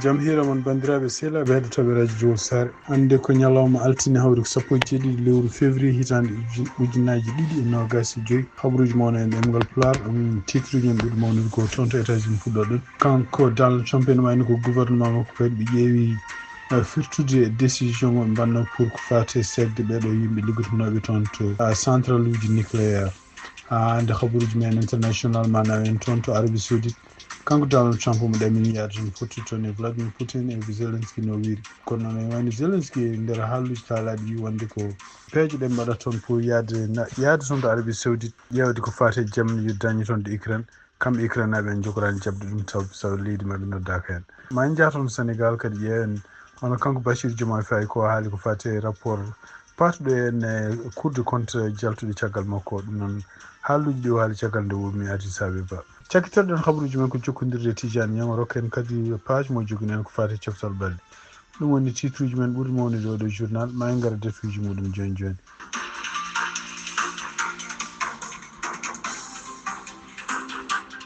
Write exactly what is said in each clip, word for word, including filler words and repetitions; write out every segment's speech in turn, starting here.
Jam hiira mon, banndiraaɓe sehlaaɓe heɗotooɓe radio Jowol Saare. Hannde ko ñalawma altine, hawri ko sappo e jeeɗiɗi lewru février, hitaande ujun-, ujunnaaji ɗiɗi e noogaas e joy. Habaruuji mon e ɗemngal Pulaar, ɗum titruuji men ɓuri mawnude ko toon to États-Unis fuɗɗoɗen. Kanko Donald Trump ene wayno ko gouvernement makko kadi ɓe ƴeewi, eh, firtude décision mo ɓe mbanno pour ko faati e seekde ɓeeɗo yimɓe liggotonooɓe toon to, ah, central uji nucléaire. Ah, hannde habaruuji men international ma naw en toon to Arabie Saoudite. Kanko Donald Trump mo ɗamini yaade toon, fotti toon e Vladimir Putin e Zelensky no wiiri. Kono noon ene wayno Zelensky e nder haalluuji kaalaaɗi wi wonde ko peeje ɗe mbaɗa toon pour yaade na-, yaade toon to Arabie Saoudite ƴeewde ko faati e jam yo dañe toon to Ukraine. Kamɓe Ukraine naaɓe en njogoraani jaɓde ɗum taw, taw leydi maɓɓe noddaaka heen. Ma en njah toon Sénégal kadi ƴeewen hono kanko Bassirou Diomaye Faye ko haali ko faati e rapport paatuɗo en e Cour des comptes jaltuɗo caggal makko. Ɗum noon haalluuji ɗi o haali caggal nde o ummi Addis Abeba. Cakkitoɗen habaruuji men ko jokkondirde e Tidiane Niang, o rokka en kadi page mo jogini en ko faati e coftal ɓalli. Ɗum woni titruuji men ɓuri mawnude oɗo journal, ma en ngara defuuji muɗum jooni jooni.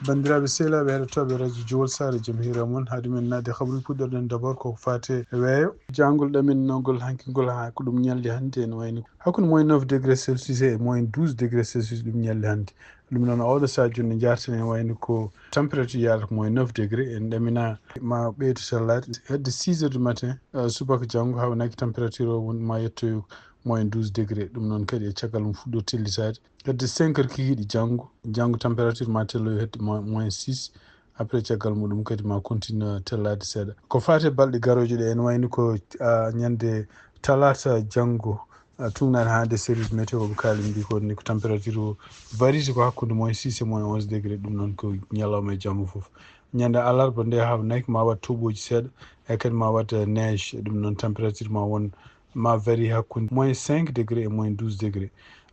Banndiraaɓe sehlaaɓe heɗotooɓe radio Jowol Saare, jam hiira mon. Haade men naatde habaruuji, puɗɗorɗen d'abord ko faati e weeyo. Jangol ɗaminanngol hanki ngol haa ko ɗum ñalli hannde ene wayno hakkunde moins neuf degré Celsius e moins douze degré Celsius ɗum ñalli hannde. Ɗum noon oɗo sahaa jooni njarten ene wayno ko température yaata ko moins neuf degré. En ɗamina ma ɓeydo sellaade hedde six heures du matin, eh, subaka janngo, haa wonaki température o won ma yettoyo moins douze degré. Ɗum noon kadi e caggal mum fuɗɗo tellitaade. Hedde cinq heures kikiiɗe janngo, janngo température ma telloyo hedde mo-, moins six. Après caggal muɗum kadi ma continue tellaade seeɗa. Ko faati e balɗe garooje ɗe, ene wayno ko, ah, ñande talaata janngo, ah, tugnaade haa nde service météo ɓe kaali mbi ko ni ko température o variété ko hakkunde moins six e moins onze degré. Ɗum noon ko ñalawma e jamma fof. Ñande alarba nde haa naki ma waɗ toɓooji seeɗa, e kadi ma waɗ, eh, neige. Ɗum noon température ma won ma vari hakkunde moins cinq degré e moins douze degré.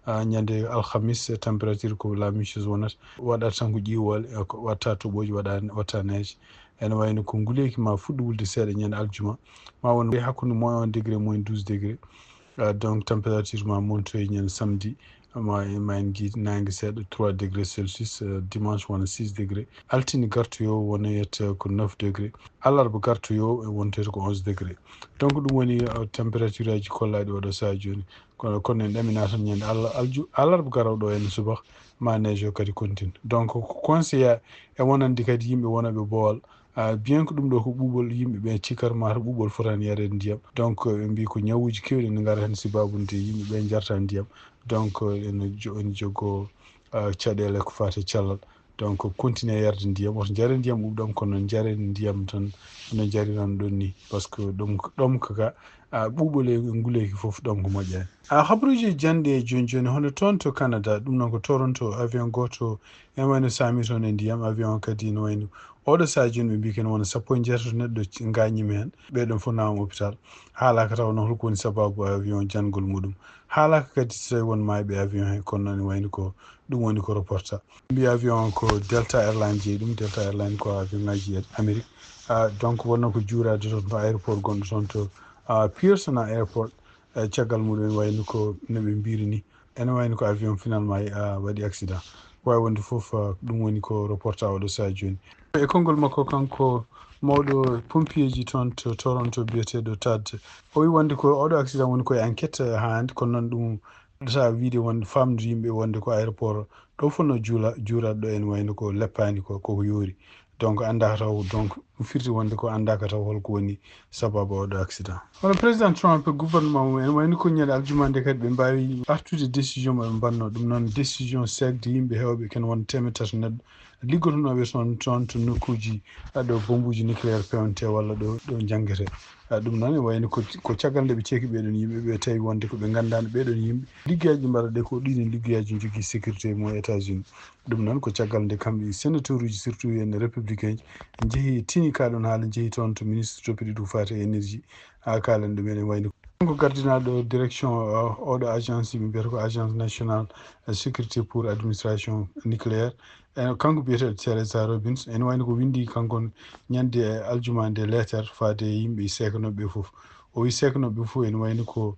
Ah, ñande alhamis, température ko la même chose wonata. Waɗata tan ko ƴiiwoole, eh, ko watta toɓooji, waɗa, watta neige. Ene wayno ko nguleeki ma fuɗɗo wulde seeɗa ñande aljuma. Ma won hakkunde moins un degré, moins douze degré. Ah, donc température ma montoye ñande samedi. Ma, ma en ngi naange seeɗa, trois degrés Celsius, eh, dimanche wona six degrés. Altine gartoyo wona yetta ko neuf degrés. Alarba gartoyo e wontoyta ko onze degrés. Donc ɗum woni, eh, température aji kollaaɗi oɗo sahaa jooni. Kono, kono en ɗaminaa tan ñande Allah, alju-, alarba garowo ɗo en subaka, ma neige o kadi continue. Donc ko conseil e wonande kadi yimɓe wonooɓe boowal, ah, bien que ɗum ɗo ko ɓuuɓol yimɓe ɓe cikkata mata ɓuuɓol fotani yareede ndiyam. Donc ɓe mbi ko ñawuuji keewɗi ne ngara heen sibaabu nde yimɓe ɓe njarta ndiyam. Donc ene jo-, ene jogoo, ah, caɗeele ko faati e cellal. Donc continue yarde ndiyam, oto njare ndiyam ɓuuɓɗam, kono njare ndiyam tan no njariran ɗon ni, parce que ɗum, ɗum ko ka, ah, ɓuuɓol e nguleeki fof ɗum ko moƴƴaani. Ah, habaruuji janɗi e jooni jooni, hono toon to Canada, ɗum noon ko Toronto, avion gooto ene wayno saami toon e ndiyam, avion o kadi no wayno oɗo sahaa jooni ɓe mbi ken wona sappo e jeetato neɗɗo ci-, ngaañiima heen, ɓee ɗoon fof nawaama hôpital. Haalaaka taw noon holko woni sabaabu avion jangol muɗum. Haalaaka kadi so tawi won maayɓe avion he, kono noon wayno ko ɗum woni ko reporta. Mbi avion o ko Delta Airlines jeyi ɗum, Delta Airlines ko avion ngaji Amérique. Ah, donc wonno ko juuraade toon to aéroport gonɗo toon to, ah, Pearson Airport. Eh, caggal muɗum en wayno ko no ɓe mbiri ni. Ene wayno ko avion finalement, ah, waɗi accident. Ko waawi wonde fof, ah, ɗum woni ko reporta oɗo sahaa jooni. E konngol makko kanko mawɗo pompier ji toon to Toronto biyeteeɗo Tad, o wi wonde ko oɗo accident woni koye enquête, eh, haa hannde, kono noon ɗum ɗata wiide wonde famde yimɓe wonde ko aéroport ɗo fof no juula, juurat ɗo en wayno ko leppaani ko, koko yoori. Donc anndaaka taw, donc ɗum firti wonde ko anndaaka taw holko woni sababu oɗo accident. Hono président Trump e gouvernement mum en wayno ko ñande aljuma nde kadi ɓe mbaawi artude décision mo ɓe mbanno. Ɗum noon décision seekde yimɓe heewɓe ken won teemeɗɗe tato neɗɗo liggotonooɓe toon, toon to nokkuuji, ah, ɗo bombuuji nucléaire pewnte walla ɗo, ɗo janngete. Ah, ɗum noon ne wayno ko, ko caggal nde ɓe ceeki ɓee ɗoon yimɓe ɓe tawi wonde ko ɓe nganndaano ɓee ɗoon yimɓe. Liggeyaaji ɗi mbaɗa ɗe ko ɗiɗi liggeyaaji jogii sécurité mo États-Unis. Ɗum noon ko caggal nde kamɓe sénateur uji surtout en républicain njehi tini ka ɗoon haala njehi toon to ministre toppitiiɗo ko faati e énergie. Ah, kaalen ɗum ene wayno ko gardinaaɗo direction, ah, oɗo agence ɓe mbiyata ko Agence Nationale, ah, Sécurité pour Administration Nucléaire. E kanko biyeteeɗo Teresa Robbins, ene wayno ko winndi kanko ñande aljuma nde leetar faade e yimɓe seekanooɓe ɓe fof. O wi seekanooɓe ɓe fof ene wayno ko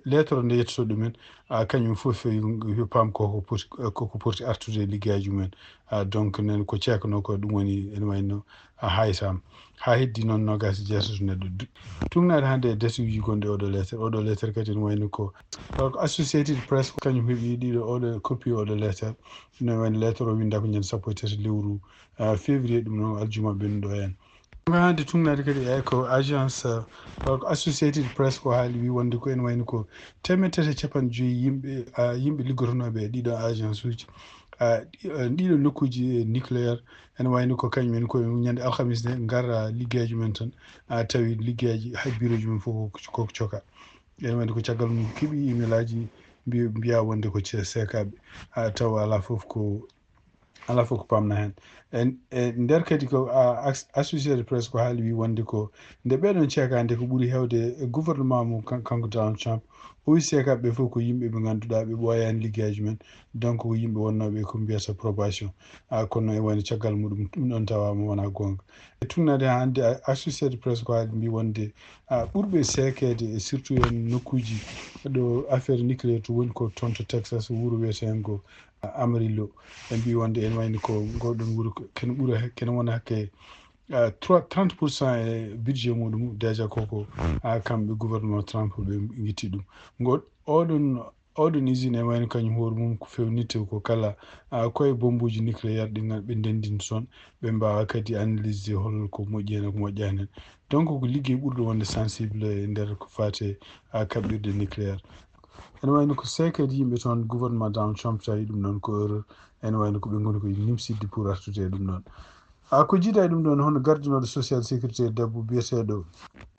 Lettre nde yettoto ɗumen, a, kañum fof yo, yo paam koko poti, koko poti artude e liggeyaaji mumen. A, donc nen ko ceekno ko ɗum woni ene wayno a haysaama. Haa heddi noon noogaas e jeetati neɗɗo du-, tugnaade hannde e datuuji gonɗi oɗo lettre. Oɗo lettre kadi ene wayno ko, donc Associated Press ko kañum heɓi ɗiɗo oɗo copie oɗo lettre. Ene wayno lettre o winda ko ñande sappo e tati lewru, a, février, ɗum noon aljuma ɓennuɗo en. Hannde tugnaade kadi e ko agence, uh, ko Associated Press ko haali, wi wonde ko ene wayno ko teemedde tati e capanɗe joyi yimɓe, uh, yimɓe liggotonooɓe e ɗiɗo agence uji, uh, ɗi-, uh, ɗiɗo nokkuuji, eh, nucléaire, ene wayno ko kañum en ko ñande alhamis nde ngarra liggeyaaji men tan, uh, tawi liggeyaaji hay birooji men fof ko, ko coka. Ene wayno ko caggal mum keɓi email aji mbi-, mbiya wonde ko ce-, seekaaɓe, uh, tawa alaa fof ko alaa fof ko paamnaa heen. E, e nder kadi ko, a, as-, Associated Press ko haali wi wonde ko nde ɓeɗon ceekaande ko ɓuri heewde e gouvernement mo kan-, kanko Donald Trump, o wi seekaaɓe ɓe fof ko yimɓe ɓe ngannduɗaa ɓe ɓooyaani liggeyaaji men, donc ko yimɓe wonnooɓe ko mbiyata probation. A, kono e wayno caggal muɗum ɗum ɗon tawaama wonaa goonga. E tugnaade haa hannde, a, Associated Press ko haali mbi wonde, a, ɓurɓe seekeede e surtout en nokkuuji ɗo affaire nucléaire to woni ko toon to Texas, wuro wiyeteengo Amarillo. Ɓe mbi wonde ene wayno ko ngoɗon wuro ko, kene ɓura he-, kene wona hakke, ah, trois, trente pour cent e budget muɗum déjà koko, ah, kamɓe gouvernement Trump ɓe ngitti ɗum. Ngo, oɗon, oɗon usine ene wayno kañum hoore mum ko fewnitte ko kala, ah, koye bombuji nucléaire ɗi ngal ɓe ndendin son, ɓe mbawa kadi analyser hol ko moƴƴi hen e ko moƴƴani hen. Donc ko liggey ɓurɗo wonde sensible e nder ko fate, ah, kaɓɓirde nucléaire. Ene wayno ko seekeede yimɓe toon gouvernement Donald Trump tawi ɗum noon ko erreur. Ene wayno ko ɓe ngoni koye nimsidde pour artude e ɗum noon. A, ko jiida e ɗum ɗoon, hono gardinooɗo social sécurité debbo biyeteeɗo,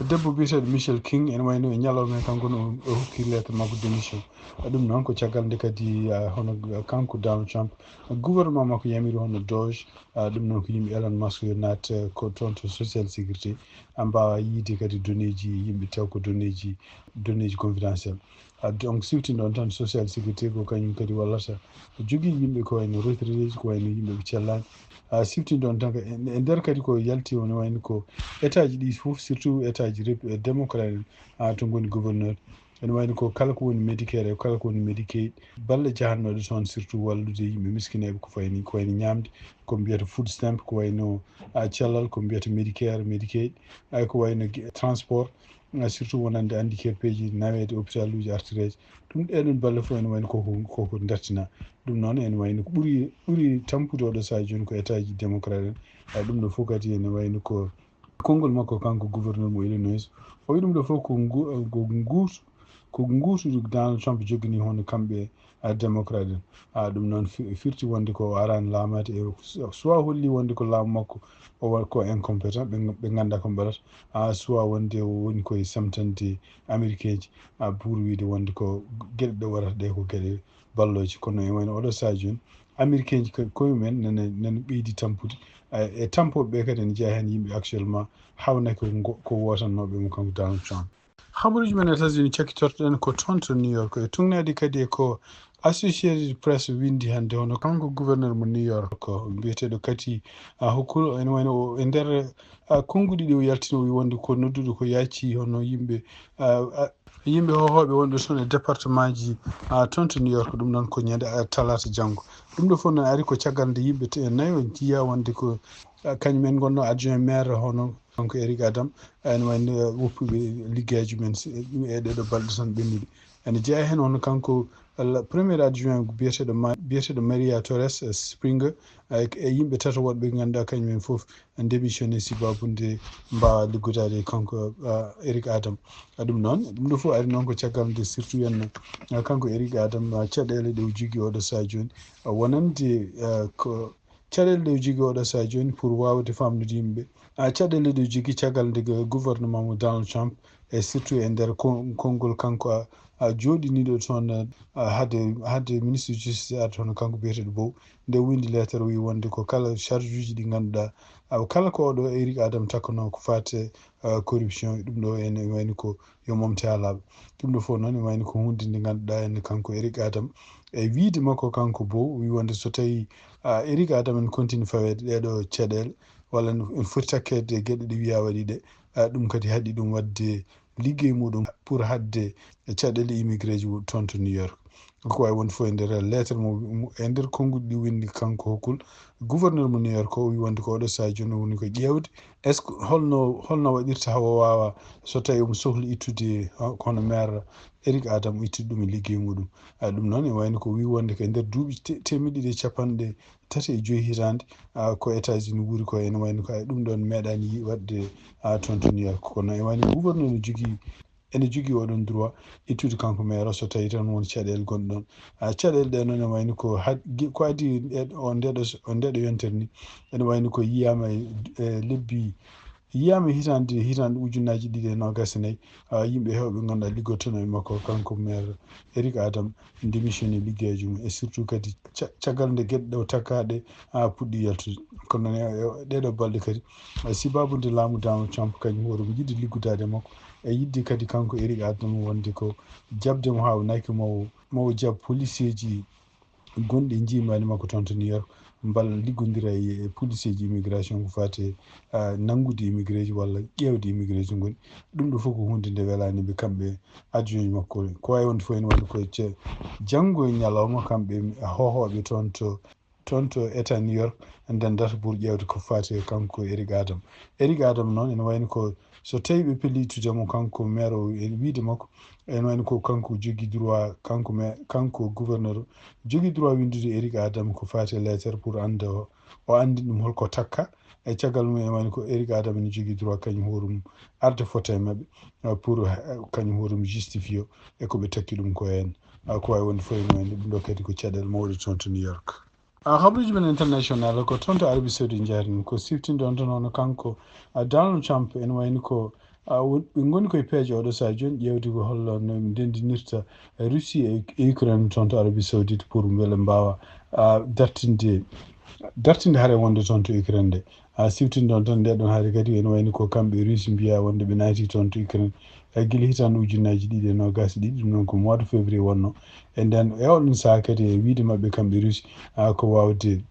debbo biyeteeɗo Michelle King, ene wayno e ñalawma he kanko no o hokki lettre makko démission. A, ɗum noon ko caggal nde kadi, a, hono kanko Donald Trump, gouvernement makko yamiri hono DOGE, a, ɗum noon ko yimɓe Elon Musk yo naat, eh, ko toon to social sécurité, a, mbaawa yiide kadi donneeji yimɓe taw ko donneeji, donneeji confidentiel. A, donc siftinde on tan social sécurité ko kañum kadi wallata jogii yimɓe ko wayno retraité ji, ko wayno yimɓe ɓe cellaani. A, siftinde on tan ko e, e nder kadi ko yalti woni wayno ko état ji ɗi fof, surtout état ji rep-, eh, démocrate en, a, to ngoni gouverneur. Ene wayno ko kala ko woni Medicare e kala ko woni Medicaid, balle jahannooɗe toon, surtout wallude yimɓe miskineeɓe ko fayni, ko wayno ñaamde, ko mbiyata food stamp, ko wayno, a, cellal, ko mbiyata Medicare, Medicaid, ay ko wayno gi-, transport, a, surtout wonande handicapé ji, naweede hôpital uji, artireeji. Ɗum ɗeɗon balle fof ene wayno koko, koko dartina. Ɗum noon ene wayno ko ɓuri, ɓuri tampude oɗo sahaa jooni ko état ji démocrate en. A, ɗum ɗo fof kadi ene wayno ko konngol makko kanko gouverneur mo Illinois. O wi ɗum ɗo fof ko ngu-, ko nguus-, ko nguusude Donald Trump jogini hono kamɓe, a, démocrate en. A, ɗum noon fi-, firti wonde ko o arani laamaade e soit holli wonde ko laamu makko o wa-, ko incompétent, ɓe, ɓe ngannda ko mbaɗata. A, soit wonde o woni koye semtande américain ji, a, pour wiide wonde ko geɗe ɗe waɗata ɗe ko geɗe ballooje. Kono e wayno oɗo sahaa jooni, américain ji ko-, koye mumen nana, nana ɓeydi tampude. A, e tampooɓe ɓe kadi ene jeyaa heen yimɓe actuellement hawnake ko ngo-, ko wootannooɓe mo kanko Donald Trump. Habaruuji men États-Unis cakkitortoɗen ko toon to New York. E tugnaade kadi e ko Associated Press winndi hannde, hono kanko gouverneur mo New York, ko mbiyeteeɗo Kathy, a, Hochul, ene wayno o e nder, a, konnguɗi ɗi o yaltino, o wi wonde ko nodduɗo ko yaaccii hono yimɓe, a, a, yimɓe hohooɓe wonɓe toon e département ji, a, toon to New York, ɗum noon ko ñande, a, talaata janngo. Ɗum ɗo fof noon ari ko caggal nde yimɓe te-, nayo njiya wonde ko, a, kañum en ngonno adjoint maire hono kanko Eric Adam, ene wayno woppuɓe liggeyaaji men si-, e ɗeɗo balɗe tan ɓennuɗe. Ene jeyaa heen hono kanko, la-, premier adjoint biyeteeɗo Ma-, biyeteeɗo Maria Torres, eh, Springer, eh, e yimɓe tato woɗɓe ɓe ngannduɗaa kañum en fof démissionné sibaabude mbaawa liggodaade e kanko, ah, Eric Adam. Ah, ɗum noon, ɗum ɗo fof ari noon ko caggal nde surtout henna, ah, kanko Eric Adam, ah, caɗeele ɗe o jogii oɗo sahaa jooni, ah, wonande, ah, ko caɗeele ɗe o jogii oɗo sahaa jooni pour waawde faamnude yimɓe. Ah, caɗeele ɗe o jogii caggal nde gouvernement mo Donald Trump, e surtout e nder kon-, konngol kanko, a, a, jooɗiniiɗo toon, a, hade, hade ministre justice ar toon kanko biyeteeɗo Bow, nde winndi lettre o wi wonde ko kala charge uji ɗi ngannduɗaa, a, kala ko oɗo Eric Adam takkanoo ko faate, a, corruption, ɗum ɗo ene wayni ko yo momte haa laaɓa. Ɗum ɗo fof noon ene wayni ko huunde nde ngannduɗaa ene kanko Eric Adam, e wiide makko kanko Bow, wi wonde so tawi, a, Eric Adam ene continue faweede ɗeɗo caɗeele, walla no, ene foti takkeede e geɗe ɗe wiya waɗi ɗe, a, ɗum kadi haɗi ɗum waɗde, liggey muɗum pour haɗde e caɗeele immigré ji toon to New York. Ko wawi wonde fof e nder lettre mo, mo- e nder konnguɗi ɗi windi kanko Hochul, gouverneur mo New York, o wi wonde ko oɗo saha jooni o woni ko ƴeewde est ce que holno holno waɗirta hawa wawa so tawi omo sohli ittude, ah, kono maire Eric Adam ittude ɗum e liggey muɗum. Ah, ɗum noon e wayno ko wi wonde ko e nder duuɓi te- teemeɗɗe ɗiɗi e capanɗe tati e joyi hitaande, ah, ko États-Unis wuuri ko ene wayno ko ay ɗum ɗoon meeɗaani yi- waɗde, ah, toon to New York. Kono e wayno gouverneur no jogii ene jogii oɗon droit ittude kanko maire o so tawi tan won caɗeele gonɗe ɗon. Ah, caɗeele ɗe noon e wayno ko had- gi- ko adii e- o ndeɗo o ndeɗo yontere ni ene wayno ko yiyaama e e lebbi yiyaama hitaande hitaande ujunnaaji ɗiɗi e noogas e nayi. Ah, yimɓe heewɓe ngannduɗaa liggotoono e makko kanko maire Eric Adam démissionné liggeyaaji mum e surtout kadi ca- caggal nde geɗe ɗo takkaaɗe, ah, puɗɗi yaltude. Kono noon e- e- ɗeɗo balɗe kadi, eh, sibaabu nde laamu Donald Trump kañum hoore mum yiɗde liggodaade e makko e yiɗde kadi kanko Eric Adam wonde ko jaɓde mo haa o naki mawo mawo jaɓ policeeji gonɗi e njiimaandi makko toon to New York mbal liggondira e e policeeji immigration ko faati e, ah, nanngude immigré ji walla ƴeewde immigré ji ngoni. Ɗum ɗo fof ko huunde nde welaani ɓe kamɓe adjoint makko. Ko wawi wonde fof ene wayno ko ce- janngo e ñalawma kamɓe hohooɓe toon to toon to état New York ndendata pour ƴeewde ko faati e kanko Eric Adam. Eric Adam noon ene wayno ko so tawi ɓe pelli ittude mo kanko maire o e wiide makko ene wayno ko kanko jogii droit kanko ma kanko gouverneur o jogii droit winndude Eric Adam ko faati e lettre pour annda o o anndi ɗum holko takka. E caggal mum ene wayno ko Eric Adam ene jogii droit kañum hoore mum arde fota e maɓɓe, ah, pour ah, kañum hoore mum justifié e ko ɓe takki ɗum ko heen. Ah, ko wawi wonde fof ene wayno ɗum ɗo kadi ko caɗeele mawɗe toon to New York. Ah, habruuji men international ko toon to Arabie Saoudite njaari ɗum ko siftinde on tan hono kanko, ah, Donald Trump ene wayno ko, ah, won- ɓe ngoni koye peeje oɗo saha jooni ƴeewde ko holno no ndendinirta Russie e e Ukraine toon to Arabie Saoudite pour mbele mbaawa, ah, dartinde dartinde hare wonde toon to Ukraine nde. Ah, siftinde on tan nde ɗon hare kadi ene wayno ko kamɓe Russie mbiya wonde ɓe naati toon to Ukraine e gila hitaande ujunnaaji ɗiɗi e noogas e ɗiɗi ɗum noon ko mois de février wonno. E nden e oɗon saha kadi e wiide maɓɓe kamɓe Russie, ah, ko wawde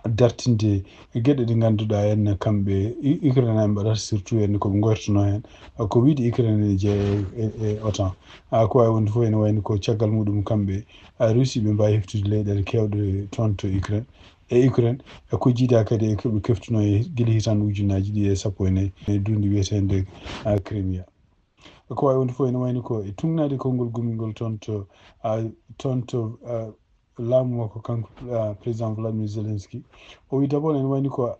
dartinde geɗe ɗe ngannduɗaa en kamɓe U- Ukraine en mbaɗata surtout en ko ɓe goytono heen, ah, ko wiide Ukraine ene jeeya e e- e otan. Ah, ko wawi wonde fof ene wayno ko caggal muɗum kamɓe, ah, Russie ɓe mbawi heftude leyɗeele kewɗe toon to Ukraine e Ukraine e ko jiida kadi e koɓe keftuno e gila hitaande ujunnaaji ɗiɗi e sappo e nayi e duunde wiyetende, ah, Crimea. Ko wawi wonde fof ene wayno ko e tungnaade konngol gomingol toon to, ah, toon to, ah, laamu makko kanko, ah, président Vladimir Zelensky. O wi d'abord ene wayno ko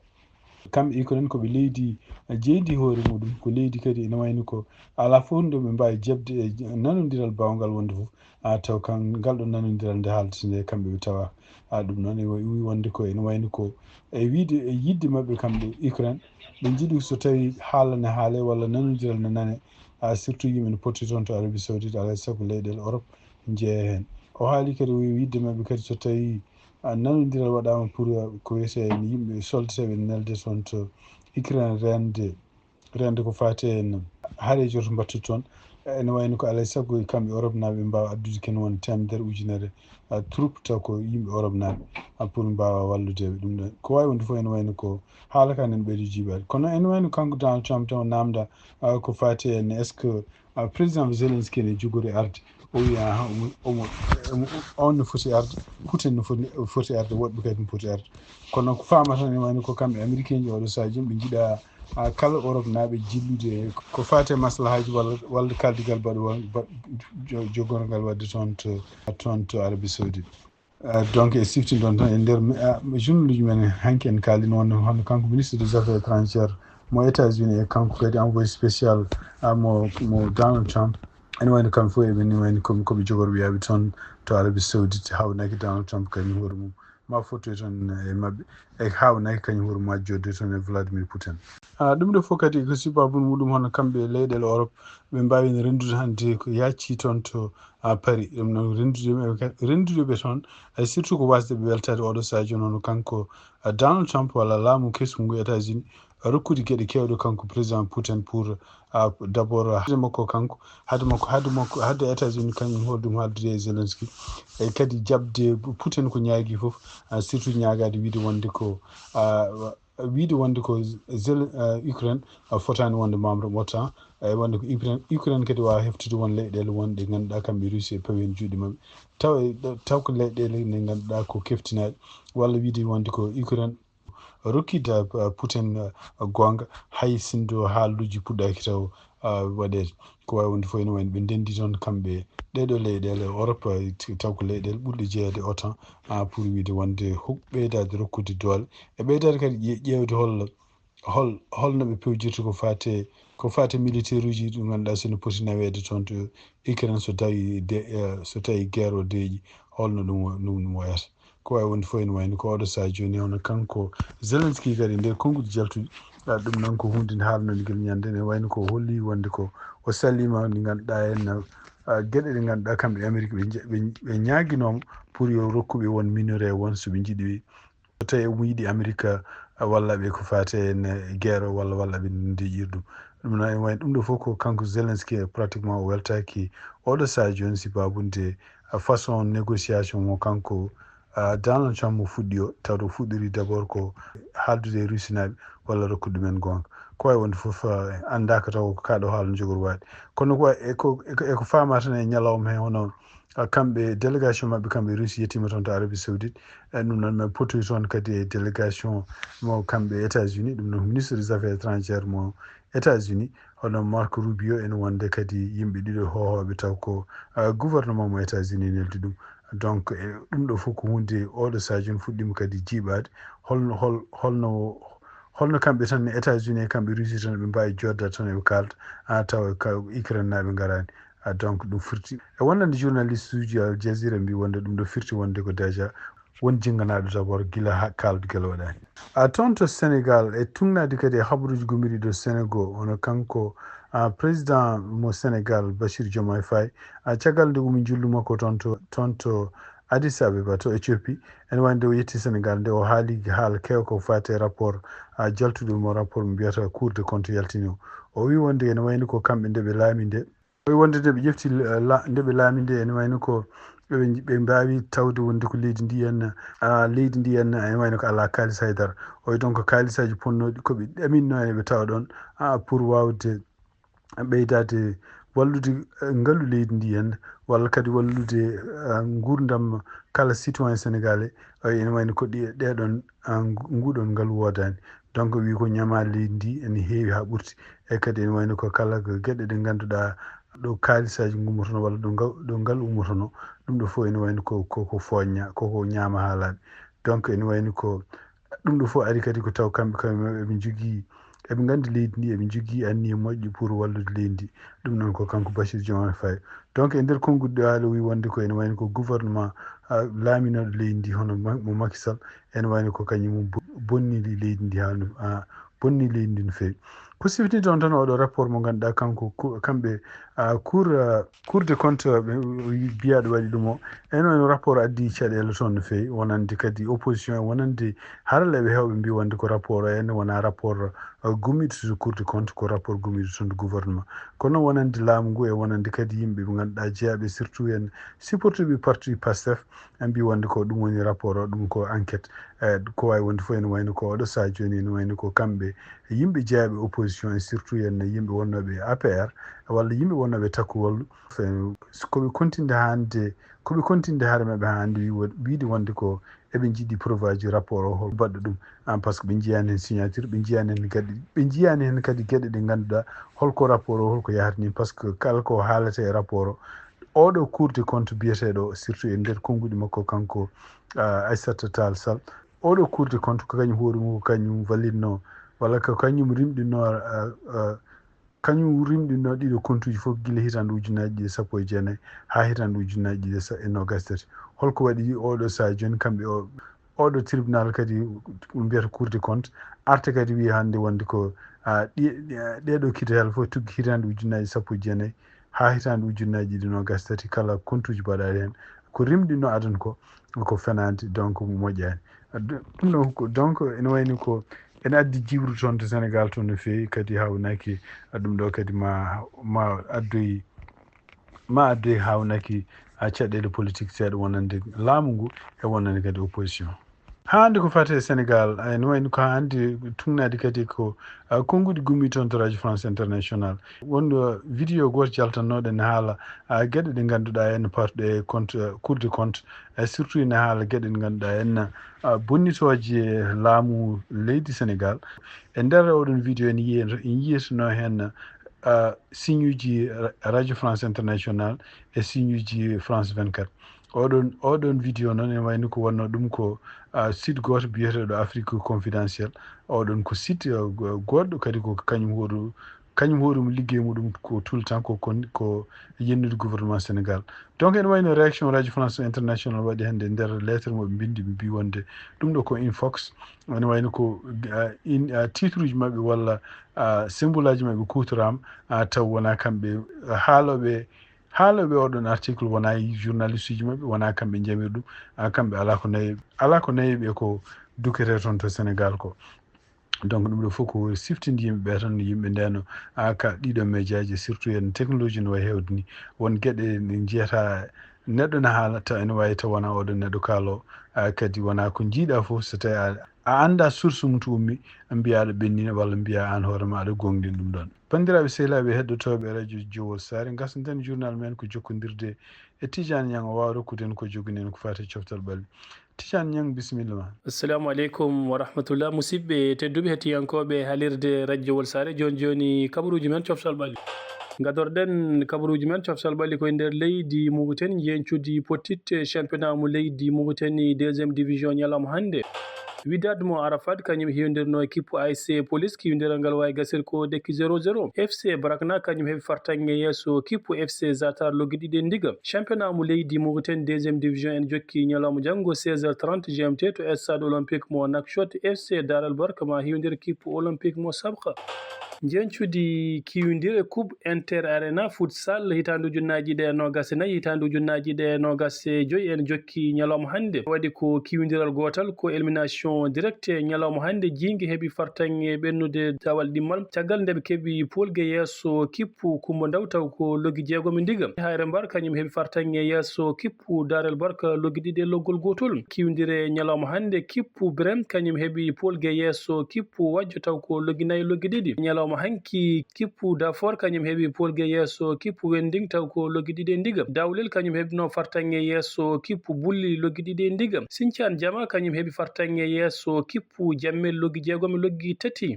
kamɓe Ukraine koɓe leydi, ah, jeydi hoore muɗum ko leydi kadi ene wayno ko ala fof nde ɓe mbawi jaɓde e nanodiral bawngal wonde fof, ah, taw kan ngal ɗo nanodiral nde haalata nde kamɓe ɓe tawa, ah, ɗum noon e wi wonde ko ene wayno ko e wiide e yidde maɓɓe kamɓe Ukraine ɓe jiiɗi so tawi haala ne haale walla nanodiral ne nane, ah, surtout yimɓe ne potti toon to Arabie Saoudite alay sago leyɗeele Europe jeeya heen. O haali kadi o wi yidde maɓɓe kadi so tawi, ah, nanodiral waɗama pour, ah, ko wiyete yimɓe soldateɓe nelde toon to Ukraine rende rende ko faati e hareejo to mbattu toon ene wayno ko alay sago e kamɓe Europe naaɓe ɓe mbawa addude ken won temedere ujunere, ah, troupe taw ko yimɓe Europe naaɓe, ah, pour mbawa wallude ɓe ɗum ɗon ko wawi wonde fof ene wayno ko haala ka nen ɓeydo jiiɓade kono ene wayno kanko Donald Trump tan o namda, ah, ko faati en est ce que, ah, président Zelensky ne jogori arde o wi aha omo omo omo- on no foti arde Putin no foti foti arde woɗɓe kadi no poti arde kono ko famata ne wayno ko kamɓe américain ji oɗo saji ɓe jiiɗa, ah, kala Europe naaɓe jillude ko faate maslahaji walla walla kaldigal baɗo won ba- jo- jogorgal wadde toon to toon to Arabie Saoudite. Ah, donc e sifti ɗon tan e nder ah, journaleuji men hanki en kaalino wonde hono kanko ministre des affaires étrangères mo États-Unis e kanko kadi envoyé spécial, ah, mo mo Donald Trump ene wayno kamɓe fof eɓe ni wayno koɓe koɓe jogorɓe yaaɓe toon to Arabie Saoudite hawnaki Donald Trump kañum hoore mum ma fottoy toon e maɓɓe e hawnaki kañum hoore mum jodde toon e Vladimir Putin. Ah, ɗum ɗo fof kadi ko sibabu muɗum hono kamɓe leyɗele Europe ɓe mbawi rendude hannde ko yacci toon to, ah, Paris ɗum noon rendude rendude ɓe toon e surtout ko wasde ɓe weltade oɗo sadio noon kanko, ah, Donald Trump walla laamu kesum ngu États-Unis rokkude geɗe kewɗe kanko président Putin pour, ah, d'abord haade makko kanko haade makko haade makko haade États-Unis kañum hoore ɗum haaldude e Zelensky e kadi jaɓde Putin ko ñaagi fof, ah, surtout ñaagade wiide wonde ko, ah, Wiide wonde ko Zel- eh, Ukraine, eh, fotaani wonde membre mo OTAN, e wonde ko Ukraine, Ukraine kadi waawa heftude won leyɗeele wonɗe ngannduɗaa kamɓe Russie e pawi heen juuɗe maɓɓe. Tawa e ɗo- taw ko leyɗeele ɗe ngannduɗaa ko keftinaaɗe, walla wiide wonde ko Ukraine rokkiida, eh, Putin, eh, goonga, hay sinno haaluuji puɗɗaaki taw, eh, waɗeede. Ko waawi wonde fof ene wayno ɓe ndenndi toon kamɓe ɗeeɗo leyɗeele Europe, eh, t- taw ko leyɗeele ɓurɗe jeyaade OTAN, ah, pour wiide wonde hok- ɓeydaade rokkude doole. E ɓeydaade kadi ƴe- ƴeewde hol, hol, holno ɓe pewjirta ko faate, ko faate militaire uji ɗi ngannduɗaa so ene poti naweede toon to Ukraine so tawi de, eh, so tawi guerre o deeƴi, holno ɗum wa- ɗum, ɗum wayata. Ko waawi wonde fof ene wayno ko oɗo sahaa jooni, hono kanko Zelensky kadi e nder konnguɗi jaltuɗi, ah, ɗum noon ko huunde nde haalnoo ngel ñande, ene wayno ko holli wonde ko o salliima ndi ngannduɗaa en, ah, geɗe ɗe ngannduɗaa kamɓe Amérique ɓe nja- ɓe ɓe ñaaginooma pour yo rokkuɓe won minoré won so ɓe njiɗi, so tawi omo yiɗi Amérique, ah, walla ɓe ko faate en, eh, guerre o walla walla ɓe ndeƴƴir ɗum. Ɗum noon ene wayno ɗum ɗo fof ko kanko Zelensky pratiquement o weltaaki oɗo sahaa jooni si baabunde, ah, façon négociation mo kanko, ah, Donald Trump mo fuɗɗi o, tawde o fuɗɗori d'abord ko haaldude e Russie naaɓe walla rokkude ɗumen goonga. Ko waawi wonde fof, ah, anndaaka taw ko kaa ɗo haala no jogori waade. Kono ko e ko e ko e ko faamaa tan e ñalawma he hono, ah, kamɓe délégation maɓɓe kamɓe Russie yettiima toon to Arabie Saoudite. E ɗum noon maa ɓe potoyi toon kadi e délégation mo kamɓe États-Unis, ɗum noon ministre des affaires étrangères mo États-Unis, hono Marco Rubio ene wonde kadi yimɓe ɗiɗo hoohooɓe taw ko, ah, gouvernement mo États-Unis neldi ɗum. Donc e ɗum ɗo fof ko huunde oɗo sahaa jooni fuɗɗiima kadi jiiɓaade. Holno hol holno holno kamɓe tan e États-Unis e kamɓe Russie tan ɓe mbaawi jooɗdaade tan eɓe kaalda, ah, tawa ka Ukraine naaɓe ngaraani. Ah, donc ɗum firti e wonande journaliste uji Al Jazeera mbi wonde ɗum ɗo firti wonde ko déjà won jinnganaaɗo d'abord gila ha kaaldugal waɗaani. Ah, toon to Sénégal e tugnaade kadi e habaruuji gomiriiɗo Sénégal, hono kanko, ah, président mo Sénégal Bassirou Diomaye Faye, ah, caggal nde umi njillu makko toon to toon to Addis Abeba to Éthiopie, ene wayno nde o yetti Sénégal nde o haali haala keewa ko faati e rapport, ah, jaltuɗo mo rapport mo mbiyata Cour des comptes yaltini o. O wii wonde ene wayno ko kamɓe nde ɓe laami nde, o wii wonde nde ɓe ƴefti la- la- nde ɓe laami nde ene wayno ko ɓe ɓe mbaawi tawde wonde ko leydi ndi henna, ah, leydi ndi henna ene wayno ko alaa kaalis haydara. O wii donc kaalisaaji ponnooɗi ko ɓe ɗaminno ene ɓe tawa ɗoon, ah, pour waawde ɓeydaade wallude, eh, ngalu leydi ndi henna, walla kadi wallude, eh, nguurndam kala citoyen sénégalais. Eh, ene wayno ko ɗi- ɗeɗon, ah, ngu- nguɗon ngalu woodaani. Donc wii ko ñaama leydi ndi ene heewi haa ɓurti. E kadi ene wayno ko kala ko geɗe ɗe ngannduɗaa ɗo kaalisaaji ngummotono walla ɗo nga- ɗo ngalu ummotono, ɗum ɗo fof ene wayno ko ko ko fooña, ko ko ñaama haa laaɓi. Donc ene wayno ko ɗum ɗo fof ari kadi ko taw kamɓe kamɓe eɓe njogii, eɓe nganndi leydi ndi, eɓe njogii anniya moƴƴo pour wallude leydi ndi. Ɗum noon ko kanko Bassirou Diomaye Faye. Donc e nder konnguɗi ɗo haala o wii wonde ko ene wayno ko gouvernement, ah, laaminooɗo leydi ndi hono Ma- mo Macky Sall, ene wayno ko kañum bo- bonni leydi ndi haa no, ah, bonni leydi ndi no feewi. Ko sifti toon tan oɗo rapport mo ngannduɗaa kanko ko- kamɓe, ah, cour, ah, Cour des comptes, ɓe- biyaaɗo waɗi ɗum o, ene wayno rapport addi caɗeele toon no feewi, wonande kadi opposition e wonande haralleeɓe heewɓe mbi wonde ko rapport o ene wona rapport, uh, gummiiɗo to Cour des comptes, ko rapport gummiiɗo toon to gouvernement. Kono wonande laamu ngu e wonande kadi yimɓe ɓe ngannduɗaa jeyaaɓe surtout en supporterɓe parti Pastef, en mbi wonde ko ɗum woni rapport o, ɗum ko enquête. Eh, ko waawi wonde fof ene wayno ko oɗo sahaa jooni ene wayno ko kamɓe yimɓe jeyaaɓe opposition e surtout en yimɓe wonnooɓe A P R walla yimɓe wonnooɓe Takku Wallu. Fen- ko ɓe continde hannde, ko ɓe continde haare maɓɓe hannde wi- wo- wiide wonde ko eɓe njiɗi preuve aji rapport o hol baɗɗo ɗum. Ah, par ce que ɓe njiyaani heen signature, ɓe njiyaani heen kadi, ɓe njiyaani heen kadi geɗe ɗe ngannduɗaa holko rapport o holko yahata ni, par ce que kala ko haalata e rapport o, oɗo Cour des comptes biyeteeɗo surtout e nder konnguɗi makko kanko, ah, Aissata Tall Sall, oɗo Cour des comptes ko kañum hoore mum ko kañum validno walla ko kañum rimɗinno, ah, ah, kañum rimɗinno ɗiɗo kontuuji fof gila hitaande ujunnaaji ɗiɗi sappo e jeenayi haa hitaande ujunnaaji ɗiɗi sa- e noogaas tati. Holko waɗi oɗo sahaa jooni kamɓe o- oɗo tribunal kadi ɗum mbiyata Cour des comptes arta kadi wiya hannde wonde ko, ah, ɗi- ɗi- ɗeɗo critère fof tuggi hitaande ujunnaaji sappo e jeenayi haa hitaande ujunnaaji ɗiɗi noogaas tati kala kontuuji mbaɗaaɗi heen ko rimɗinno adana ko ko fenaande, donc moƴƴaani. Ɗum ɗo ko- donc ene wayni ko ene addi jiwru toon to Sénégal toon no feewi kadi hawnaaki ɗum ɗo kadi ma ma addoyi ma addoyi hawnaaki a caɗeele politique seeɗa wonande laamu ngu e wonande kadi opposition. Haa hannde ko faati e Senegaal, ene wayno ko haa hannde tugnaade kadi ko, ah, konnguɗi gummi toon to Radio France International. Won, ah, vidéo gooto jaltannooɗo ene haala, ah, geɗe ɗe ngannduɗaa ene parɗe e compte, ah, Cour des comptes, e surtout ene haala geɗe ɗe ngannduɗaa ene, ah, bonnitooje laamu leydi Senegaal. E nder oɗon vidéo ene yiye-, ene yiyetenoo heen, ah, signe uji ra-, Radio France International e signe uji France vingt-quatre. Oɗon, oɗon vidéo noon ene wayno ko wonno ɗum ko, ah, site gooto biyeteeɗo Afrique Confidentiel. Oɗon ko site, ah, go-, goɗɗo kadi ko kañum hoɗo, kañum hoɗum liggey muɗum ko tout le temps ko kon-, ko yennude gouvernement Sénégal. Donc ene wayno réaction Radio France International waɗi hannde nder lettre mo ɓe mbindi, ɓe mbi wonde ɗum ɗo ko infox. Ene wayno ko, ah, in, ah, titre uji maɓɓe walla, ah, symbole aji maɓɓe kuutoraama, ah, taw wonaa kamɓe, ah, haalooɓe, haalooɓe oɗon article wonaa e journaliste uji maɓɓe, wonaa kamɓe njamiri ɗum, ah, kamɓe alaa ko nayi, alaa ko nayi ɓe ko dukketee toon to Senegaal ko. Donc ɗum ɗo fof ko siftinde yimɓe ɓe tan, yimɓe ndeno, ah, ka ɗiɗo médiaji, surtout en technologie no wayi hewde ni. Won geɗe ɗe njiyata neɗɗo ne haala taw ene wawi taw wona oɗon neɗɗo kaalo, ah, kadi wona ko jiiɗa fof so tawi a, a annda source mum to ummi, mbiya aɗa ɓennina walla mbiya an hoore ma aɗa gongɗin ɗum ɗon. Banndiraaɓe sehilaaɓe heɗɗotooɓe radio Jowol Saare, ngasanten journal men ko jokkondirde e Tidiane Niang, o wawa rokkude en ko jogini en ko fati e coftal ɓalli. Tidiane Niang, bisimilla ma. Assalamu aleykum wa rahmatullah. Musidɓe tedduɓe hettiyankooɓe halirde radio Jowol Saare, jooni jooni kabaruuji men coftal ɓalli. Gadorɗen kabaruuji men coftal ɓalli koye nder leydi Mauritanie, njencudi pottitte championnat mo leydi Mauritanie deuxième division ñalawma hannde. Wydad mo Arafat, kañum hiwdirno e kippu A S C Police, kiwdiral ngal wawi gasir ko dekki zéro zéro. F C Brakna, kañum heɓi fartaŋŋe yeeso kippu F C Zatar loggi ɗiɗi e ndiga. Championnat mo leydi Mauritanie deuxième division en jokki ñalawma janngo seize heures trente G M T to stade olympique mo Nouakchott. F C Dar El Barka ma hiwdir kippu olympique mo Sabha. Njencudi kiwdire Coupe Inter Arena Futsal hitaande ujunnaaji ɗiɗi e noogas e nayi, hitaande ujunnaaji ɗiɗi e noogas e joy en jokki ñalawma hannde. Waɗi ko kiwdiral gootal, ko élimination direct. Ñalawma hannde, Jiinge heɓi fartaŋŋe ɓennude Dawal Ɗimmal caggal nde ɓe keɓi polge yeeso kippu Kumba Ndaw taw ko loggi jeegom e ndiga. Hayre Mbar kañum heɓi fartaŋŋe yeeso kippu Darel Barka loggi ɗiɗi e loggol gootol. Kiwdire ñalawma hannde, kippu Brem kañum heɓi polge yeeso kippu Wajjo taw ko loggi nayi loggi ɗiɗi. Ñalawma hanki, kippu Dafor kañum heɓi polge yeeso kippu Wending taw ko loggi ɗiɗi e ndiga. Dawlel kañum heɓno fartaŋŋe yeeso kippu Bulli loggi ɗiɗi e ndiga. Sincaan Jama kañum heɓi fartaŋŋe yeeso kippu Jammel loggi jeegom e loggi tati.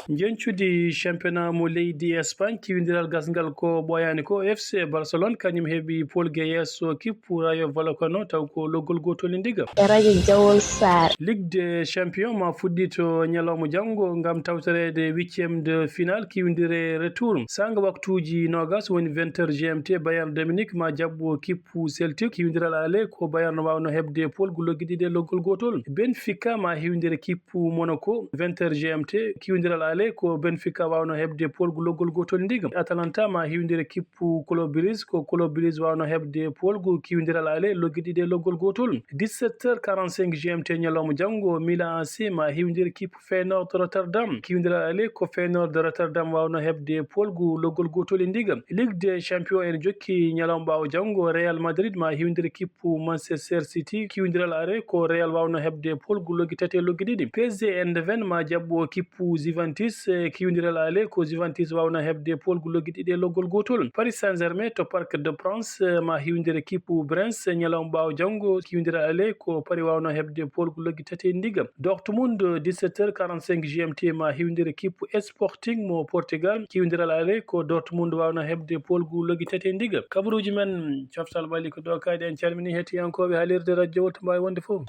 Njencudi championnat mo leydi Espagne, kiwdiral gasngal ko ɓooyaani ko, F C Barcelone kañum heɓi polge yeeso kippu Rayo Vallecano taw ko loggol gootol e ndiga. E radio Jowol Saare. Ligue des champions ma fuɗɗito ñalawma janngo ngam tawtoreede huitième de finale kiwdire retour. Sanga waktuuji noogas woni vingt heures G M T, Bayern de Munich ma jaɓɓo kippu Celtic, kiwdiral ale ko Bayern wawno heɓde polgu loggi ɗiɗi e loggol gootol. Benfica ma hiwdire kippu Monaco, vingt heures G M T, kiwdiral ale ko Benfica wawno heɓde polgu loggol gootol ndiga. Atalanta ma hiwdire kippu Club Brugge, ko Club Brugge wawno heɓde polgu kiwdiral ale loggi ɗiɗi e loggol gootol. Dix-sept heures quarante-cinq G M T ñalawma janngo, Milan A C ma hiwdire kippu Feyenoord Rotterdam, kiwdiral ale ko Feyenoord Rotterdam wawno heɓde polgu loggol gootol e ndiga. Ligue des champions en jokki ñalawma ɓaawo janngo, Real Madrid ma hiwdire kippu Manchester City, kiwdiral are ko Real wawno heɓde polgu loggi tati e loggi ɗiɗi. P S G Eindhoven ma jaɓɓo kippu Juventus, eh, kiwdiral ale ko Juventus wawno heɓde polgu loggi ɗiɗi e loggol gootol. Paris Saint-Germain to Parc de Prince, eh, ma hiwdire kippu Brest, eh, ñalawma ɓaawo janngo, kiwdiral ale ko Paris wawno heɓde polgu loggi tati e ndiga. Dortmund, dix-sept heures quarante-cinq G M T ma hiwdire kippu Sporting mo Portugal, kiwdiral ale ko Dortmund wawno heɓde polgu loggi tati e ndiga. Kabaruuji men coftal ɓalli ko ɗo kadi, en calmini hettiyankooɓe halirde radio Jowol to mbaawi wonde fof.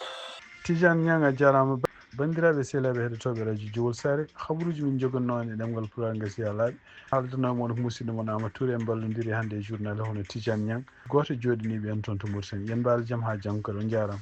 Tidiane Niang, a jaaraama. Banndiraaɓe sehilaaɓe heɗotooɓe radio Jowol Saare, habaruuji min njogannoo on e ɗemngal Pulaar ngasi haa laaɓi. Haaldanoowo mon ko musidɗo mon Amadou Touré, en mballondiri hannde e journal hono Tidiane Niang, gooto jooɗiniiɓe en toon to Mauritanie. Yen mbaal jam haa janngo kadi, on njaaraama.